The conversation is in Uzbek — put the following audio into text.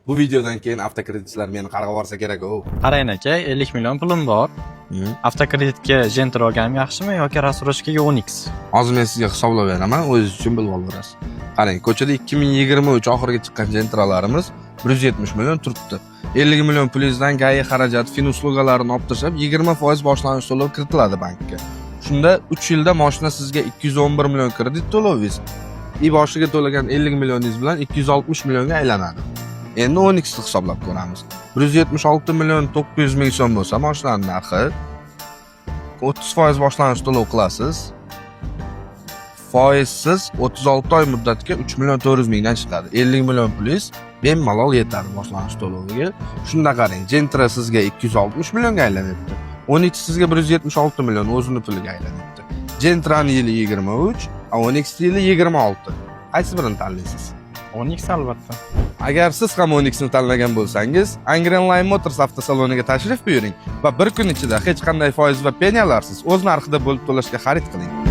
Bu videodan keyin avtokreditchilar meni qarg'ab yuborsa kerak u. Qarang aka, 50 million pulim bor. Avtokreditga Gentra olganim yaxshimi yoki рассрочка ga Onix? Hozir men sizga hisoblab beraman, o'zingiz uchun bilib olaverasiz. Qarang, ko'chada 2023 oxirgi chiqqan Gentralarimiz 170 million turibdi. 50 million pulingizdan ГАИ xarajat, финуслуга larini olib tashlab, 20% boshlang'ich to'lov kiritiladi bankka. Shunda 3 yilda mashina sizga 211 million kredit to'lovingiz и boshiga to'lagan 50 millioningiz bilan 260 millionga aylanadi. Endi Onixni hisoblab ko'ramiz. 176 million 900 ming so'm bo'lsa mashinaning narxi, 30% boshlang'ich to'lov qilasiz. Foizsiz 36 oy muddatga 3 million 400 mingdan chiqadi. 50 million pulingiz bemalol yetadi boshlang'ich to'loviga. Shunda qarang, Gentra sizga 260 millionga aylanyapti. Onix sizga 176 million o'zini puliga aylanyapti. Gentrani yili 23, a Onix yili 26. Qaysi birini tanlaysiz? Onix, albatta. Agar siz ham Onixni tanlagan bo'lsangiz, Angren Line Motors avtosaloniga tashrif buyuring va bir kun ichida hech qanday foiz va penyalarsiz o'z narxida bo'lib to'lashga xarid qiling.